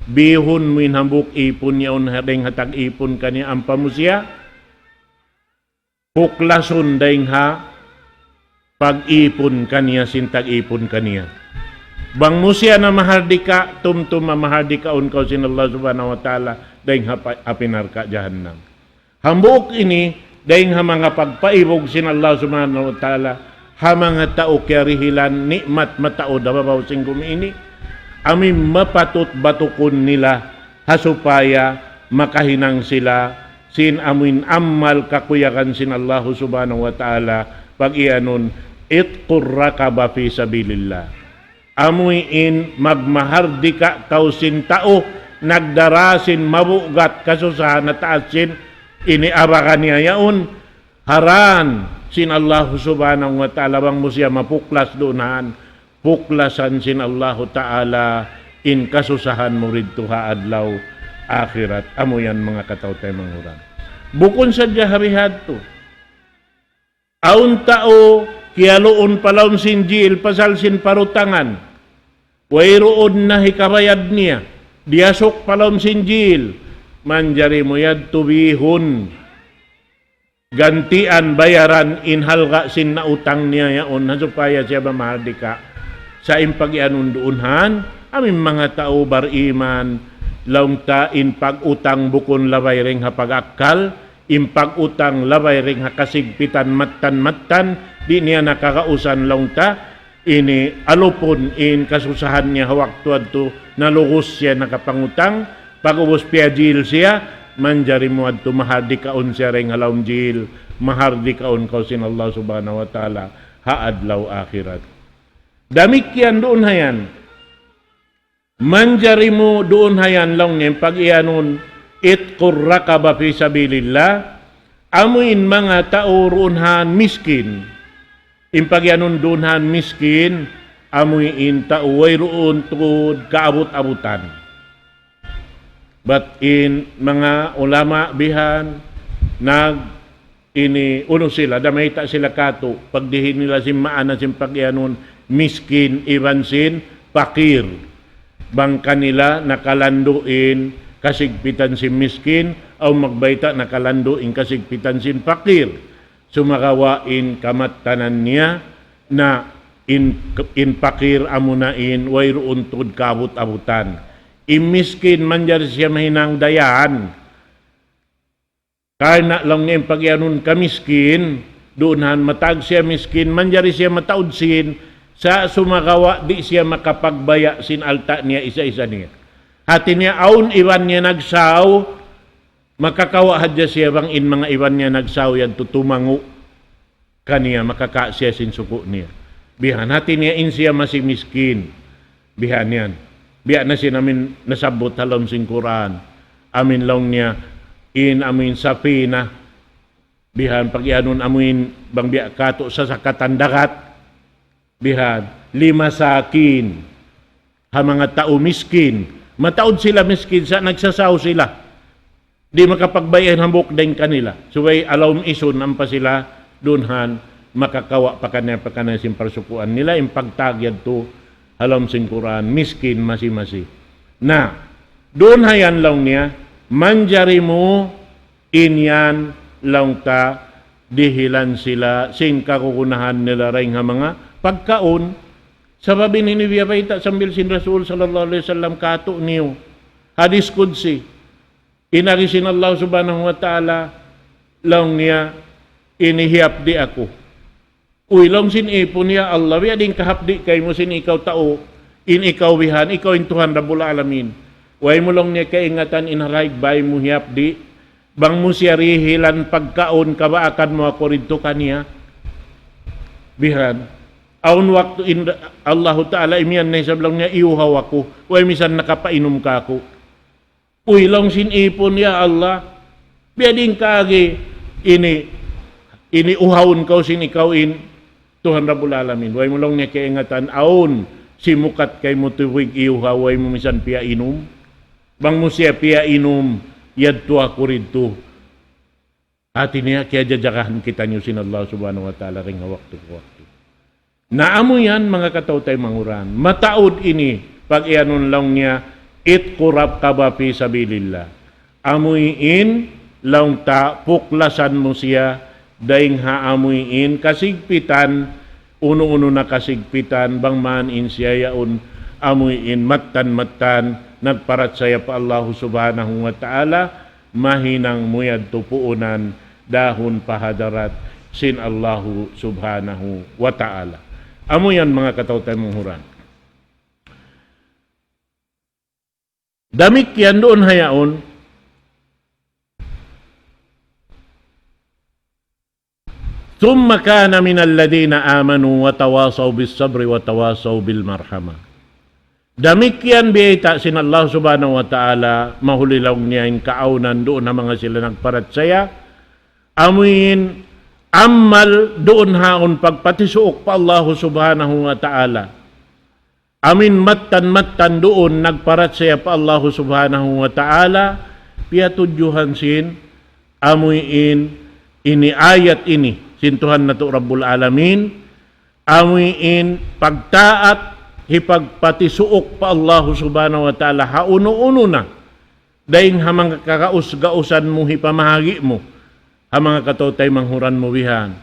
Bihun mu in hambuuk ipun yaun ha dayng ha tag-ipun kaniya ampa mu siya. Puklasun dayng ha pag-ipun kaniya sin tag-ipun kaniya. Bang mu siya na mahardika, tumtum mamahardikaun kaw sin Allah Subhanahu wa Ta'ala dayng ha pa-, api narka' jahannam. Hambuuk ini, dayng ha manga pagpaibug sin Allah Subhanahu wa Ta'ala, ha manga tau kiyarihilan ni'mat mataud ha babaw sin gumi ini, amuin mapatut batukun nila, ha supaya makahinang sila sin amuin amal kakuyagan sin Allahu Subhanahu wa Ta'ala, pag-iyanun, itqur raqaba fi sabilillah. Amuin magmahardika kaw sin tau nagdara sin mabugat kasusahan ha taas sin ini abakan niya yaun, haran sin Allahu Subhanahu wa Ta'ala bang mu siya mapuklas duun ha yan. Puklasan sin Allahu Ta'ala in kasusahan mu didtu ha adlaw akhirat. Amu yan manga kataw-taymanghuran. Bukun sadja ha bihadtu. Awn tau kiyaluun pa lawm sin jil pasal sin parutangan. Wayruun na hikabayad niya. Diyasuk pa lawm sin jil. Manjari mu yadtu bihun. Gantian bayaran in halga' sin nautang niya yaun, ha supaya siya mamahardika. Sa' in pag-iyanun duun ha yan, amuin manga tau bariman, laung ta in pag-utang bukun labay dayng ha pag-akkal, in pag-utang labay dayng ha kasigpitan mattan-mattan, di' niya na kagausan laung ta, ini alupun in kasusahan niya ha waktu yadtu nalugus siya nakapangutang, pag'ubus piyajil siya, manjari mu yadtu mahardikaun siya dayng ha lawm jil, mahardikaun kaw sin Allah Subhanahu wa Ta'ala ha adlaw akhirat. Damikkiyan duun ha yan. Manjari mu duun ha yan laung niya in pag-iyanun itqur raqaba fi sabilillah, amuin manga tau duun ha yan miskin. In pag-iyanun duun ha yan miskin, amuin tau wayruun tuud kaabut-abutan. Bat in manga ulama bihan, nag ini unu sila, da mayta' sila katu', pagdihi nila sin maana sin pag-iyanun miskin iban sin pakir. Bang kanila nakalandu' in kasigpitan sin miskin, aw magbayta' nakalandu' in kasigpitan sin pakir. Sumagawa' in kamattanan niya na in, in pakir amuna in wayruun tuud kaabut-abutan. In miskin manjari siya mahinang dayahan. Karna' laung niya in pag-iyanun kamiskin, duun ha yan mataud siya miskin, manjari siya mataud sin, sa' sumagawa' di' siya makapagbaya' sin alta' niya isa-isa niya. Hati niya awn iban niya nagsaw, makakawa' hadja siya bang in manga iban niya nagsaw yadtu tumangu' kaniya, makakawa' siya sin suku' niya. Bihan hati niya in siya masi miskin. Bihan yan. Biya' na sin amin nasabbut ha lawm sin Qur'an. Amin laung niya, in amin safina. Bihan pag-iyanun amin bang biya' katu' sasakatan dagat. Bihan, limasakin. Ha manga tau miskin. Mataud sila miskin, sa' nagsasaw sila. Di' makapagbaya' in hambuuk dayn kanila. Subay ha lawm isun ampa sila duun ha yan makakawa' pakaniya-pakaniya sin parsukuan nila, in pagtawag yadtu ha lawm sin Qur'an, miskin masi-masi. Na, Duun ha yan laung niya, manjari mu in yan laung ta dihilan sila sin kagunahan nila dayn ha manga pagkaun. Sabab ini biya' bayta' sambil sin Rasul sallallahu alayhi wasallam kātu'niyu. Hadis Qudsi. In agi sin Allah subhanahu wa ta'ala, laung niya, ini hiyapdi' aku. Uy, laung sin ipun, ya Allah, biya' diin kahapdi' kaymu sin ikaw tau, in ikaw bihan, ikaw in Tuhan Rabbul Alamin. Way mu laung niya kaingatan in haraig bay mu hiyapdi', bang mu siya dihilan pagkaun kabaakan mu aku didtu kaniya. Bihan. Awn waktu in Allahu Ta'ala imiyan na isab laung niya iyuhaw aku, way misan nakapainum kāku'. Uy, laung sin ipun, ya Allah, biya' diin kaagi ini, ini uhawun kaw sin ikaw in Tuhan Rabbul Alamin. Way mu laung niya kaingatan, awn simukat kaymu tubig iyuhaw, way mu misan piyainum. Bang mu siya piyainum, yadtu aku didtu. Hati niya, kiyajajagahan kitaniyu sin Allah subhanahu wa ta'ala dayn ha waktu pa waktu. Na amu yan, manga kataw-taymanghuran. Mataud ini, pag-iyanun laung niya, itqu raqabah fi sabilillah. Amu in, laung ta, puklasan mu siya, dayn ha amu in, kasigpitan, unu-unu na kasigpitan, bang man in siya yaun, amu in, mattan-mattan, nagparachaya pa Allahu subhanahu wa ta'ala, mahinang mu yadtu puunan dahun pa hadarat sin Allahu subhanahu wa ta'ala. Amu yan manga kataw-taymanghuran. Damikkiyan duun ha yaun. ثم كان من الذين آمنوا وتواصوا بالصبر وتواصوا بالمرحمة. Damikkiyan biyayta' sin Allah subhanahu wa ta'ala, mahuli laung niya in kaawnan duun ha manga sila nagparachaya. Amu in amal duun ha yaun pagpatisuuk pa Allah subhanahu wa ta'ala. Amu in mattan-mattan duun nagparachaya pa Allah subhanahu wa ta'ala, piyatudjuhan sin, amu in ini ayat ini, sin Tuhan natu' Rabbul Alamin, amu in pagtaat, hipagpatisuuk pa Allah subhanahu wa ta'ala, ha unu-unu na, dayn ha manga kagaus-gausan mu hipamahagi' mu, ha manga kataw-taymanghuran mu bihan.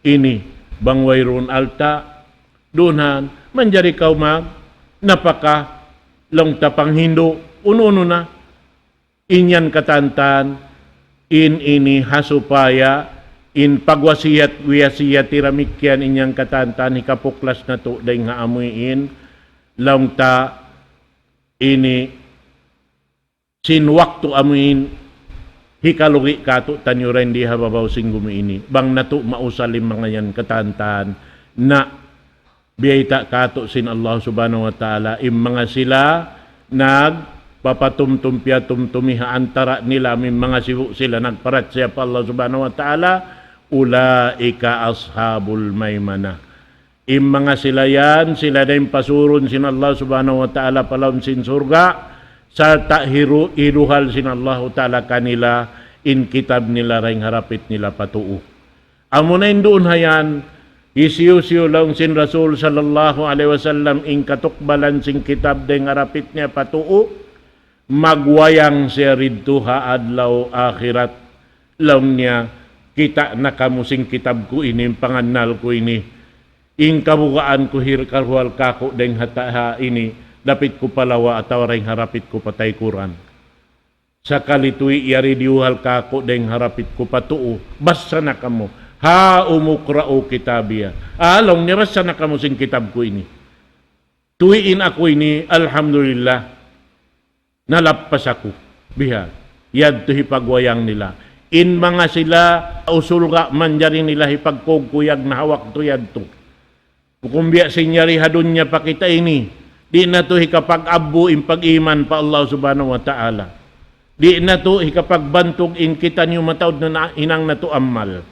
Ini, bang wayruun alta', duun han, manjari kaw mag, napaka, laung ta panghindu', unu-unu na. In yan katantan, in ini ha supaya, in pagwasiyat, wiyasiyat damikkiyan in yan katantan, hikapuklas natu' dayn ha amu in, laung ta, ini, sin waktu amu in hikalugi' kātu'niyu dayn di ha babaw sin gumi ini. Bang natu' mausal in manga yan katantan na biyayta' kātu' sin Allah subhanahu wa ta'ala, in manga sila nagpapatumtum piyatumtumi ha antara' nila amu in manga sibu' sila nagparachaya pa Allah subhanahu wa ta'ala, أولئك أصحاب الميمنة. In manga sila yan, sila da in pasurun sin Allah subhanahu wa ta'ala pa lawm sin surga', sarta' hiru-, hiduhal sin Allah ta'ala kanila in kitab nila dayn ha dapit nila pa tuu. Amuna in duun ha yan, hisiyu-siyu laung sin Rasul sallallahu alayhi wasallam in katukbalan sin kitab dayn ha dapit niya pa tuu, magwayang siya didtu ha adlaw akhirat. Laung niya, kita' na kamu sin kitab ku ini, in pangannal ku ini. In kabugaan ku hikaruhal kāku' dayn ha ta-, ha ini, dapit ku pa lawa atawa dayn ha dapit ku pa taykuran. Sakali tuwi' yari diyuhal kāku' dayn ha dapit ku pa tuu, bassa na kamu. هاؤم اقرءوا كتابيه. Ah, laung niya, bassa na kamu sin kitab ku ini. Tuwi' in aku ini, alhamdulillah, nalappas aku. Biha'. Yadtu hipagwayang nila. In manga sila ha surga' manjari nila hipagkuyag na ha waktu yadtu. Bukun biya' sin yari ha dunya pa kita ini. Di' natu' hikapag-abbu in pag-iman pa Allah subhanahu wa ta'ala. Di' natu' hikapagbantug in kitaniyu mataud na na-, hinang natu' amal.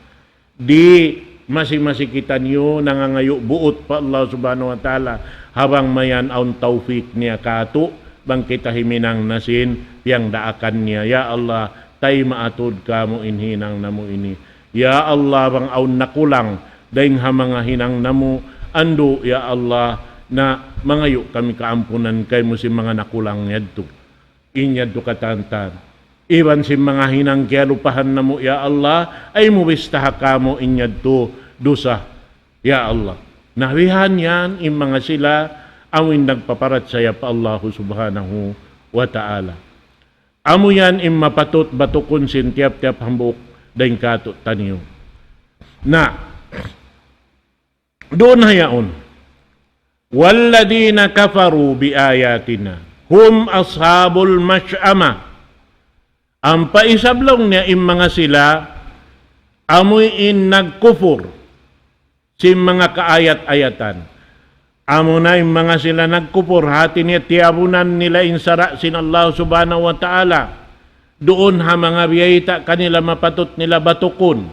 Di' masi-masi kitaniyu nangangayu' buut pa Allah subhanahu wa ta'ala. Ha bang mayan awn tawfik niya kātu', bang kita himinang na sin piyagdaakan niya. Ya Allah, taymaun tuud kamu in hinang namu' ini. Ya Allah, bang awn nakulang dayn ha manga hinang namu', andu', ya Allah, na mangayu' kami kaampunan kaymu sin manga nakulang yadtu. in yadtu katantan. Iban sin manga hinang kiyalupahan namu', ya Allah, ay mu bistaha kamu in yadtu dusa, ya Allah. Na bihan yan in manga sila amu in nagpaparachaya pa Allahu Subhanahu wa Ta'ala. Amu yan in mapatut batukun sin tiyap-tiyap hambuuk dayn kātu'niyu. Na, duun ha yaun. وَالَّذِينَ كَفَرُوا بِآيَاتِنَا هُمْ أَصْحَابُ الْمَشْأَمَةِ. Ampa isab laung niya in manga sila, amu in nagkupur sin manga kaayat-ayatan. Amuna in manga sila nagkupur, hāti niya tiyabunan nila in sara' sin Allah Subhanahu wa Ta'ala. Duun ha manga biyayta' kanila mapatut nila batukun.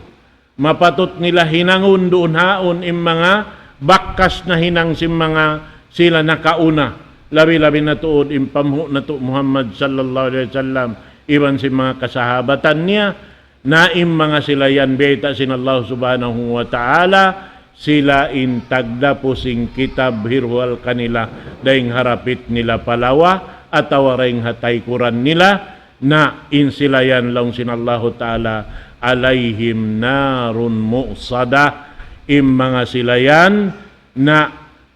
Mapatut nila hinangun duun haun in manga bakas na hinang sin manga sila nakauna. Labi-labi na tuud in panghu' natu' Muhammad sallallahu alayhi wasallam, iban sin manga kasahabatan niya, na in manga sila yan biyayta' sin Allah Subhanahu wa Ta'ala, sila in tagdapu sin kitab hiruhal kanila, dayn ha rapit nila pa lawa, atawa dayn ha taykuran nila, na in sila yan laung sin Allahu Ta'ala, عَلَيْهِمْ نَارٌ مُؤْصَدَةٌ, in manga sila yan, na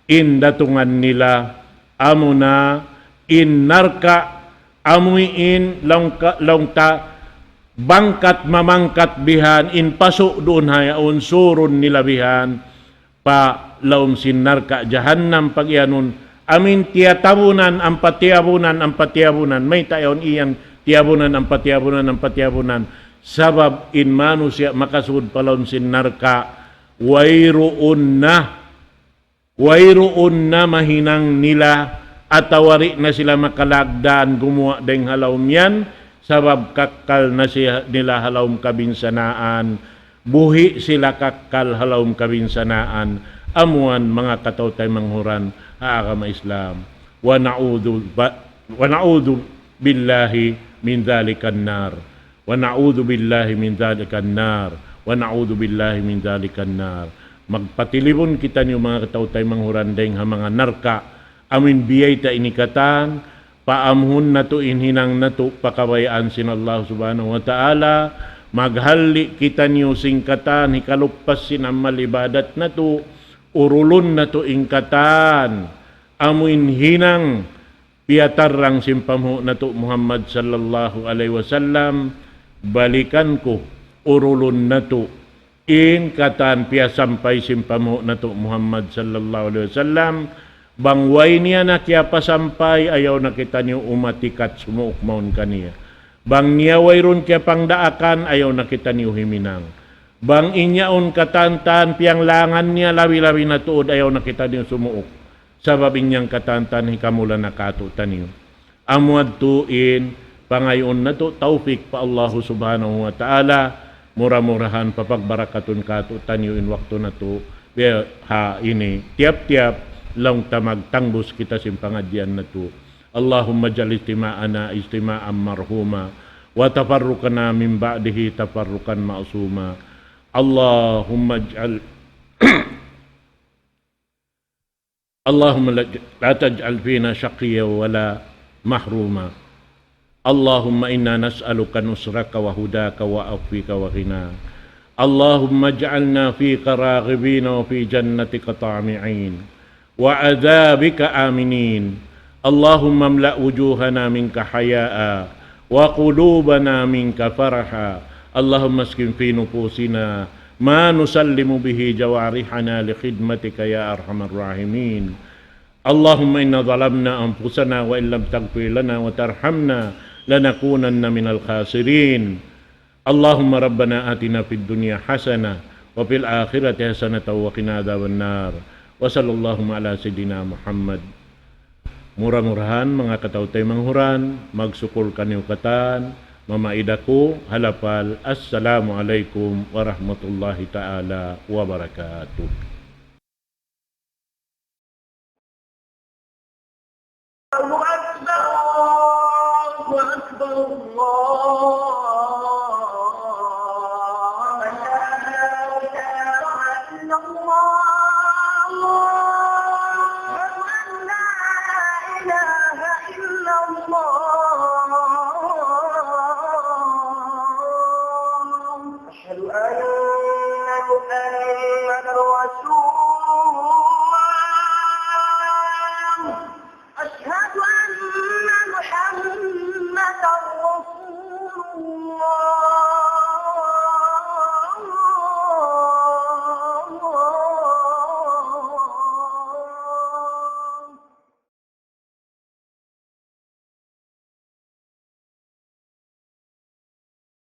in datungan nila, amuna in narka', amu in laung ka, laung ta, bangkat mamangkat bihan, in pasu' duun ha yaun, surun nila bihan pa lawm sin narka' jahannam pag-iyanun, amu in tiyatabunan, ampa tiyabunan, ampa tiyabunan, mayta' yaun iyang tiyabunan, ampa tiyabunan, ampa tiyabunan. Sabab in manusiya' makasud pa lawm sin narka', wayruun na wayruun na mahinang nila, atawa di' na sila makalagdaan gumuwa' dayng ha lawm yan, sabab kakkal na siya nila ha lawm kabinsanaan, buhi' sila kakkal ha lawm kabinsanaan, amuan manga kataw-taymanghuran ha agama Islam. ونعوذ ب-، ونعوذ بالله من ذلك النار. ونعوذ بالله من ذلك النار. ونعوذ بالله من ذلك النار. Magpatilibun kitaniyu manga kataw-taymanghuran dayng ha manga narka'. Amu in biyayta' ini katan, paamuhun natu' in hinang natu' pa kabayaan sin Allah Subhanahu wa Ta'ala, maghalli' kitaniyu sin katan, hikaluppas sin amal ibadat natu', urulun natu' in katan, amu in hinang piyatarrang sin panghu' natu' Muhammad sallallahu alayhi wasallam, balikan ku, urulun natu' in katan piyasampay sin panghu' natu' Muhammad sallallahu alayhi wasallam, bang way niya na kiyapasampay, ayaw na kitaniyu umatikat sumuuk mawn kaniya. Bang niya wayruun kiyapangdaakan, ayaw na kitaniyu huminang. Bang in yaun katan-katan piyanglangan niya labi-labi na tuud, ayaw na kitaniyu sumuuk. Sabab in yan katan-katan hikamula na kātu'niyu. Amu yadtu in pangayuun natu' tawfik pa Allahu Subhanahu wa Ta'ala, mura-murahan papagbarakatun kātu'niyu in waktu natu', biya' ha ini, tiyap-tiyap laung ta magtangbus kita sin pangadjian natu'. اللهم اجعل اجتماعنا اجتماعا مرحوما، وتفرقنا من بعده تفرقا معصوما. اللهم اجعل اللهم لا تجعل فينا شقيا ولا محروما. اللهم إنا نسألك نصرك وهداك وعفوك وغناك. اللهم اجعلنا فيك راغبين وفي جنتك طامعين وعذابك آمنين. اللهم املأ وجوهنا منك حياء وقلوبنا منك فرحا. اللهم اسكن في نفوسنا ما نسلم به جوارحنا لخدمتك يا أرحم الراحمين. اللهم إنا ظلمنا أنفسنا وإن لم تغفر لنا وترحمنا لنكونن من الخاسرين. اللهم ربنا آتنا في الدنيا حسنة وفي الآخرة حسنة وقنا عذاب النار. وصلى الله على سيدنا محمد. Mura-murahan, manga kataw-taymanghuran, magsukul kaniyu katan, mamaid aku ha lapal, Assalamu alaykum warahmatullahi ta'ala wabarakatuh. الله أكبر، الله أكبر، الله أكبر. أشهد أن لا إله إلا الله. أن نبتلي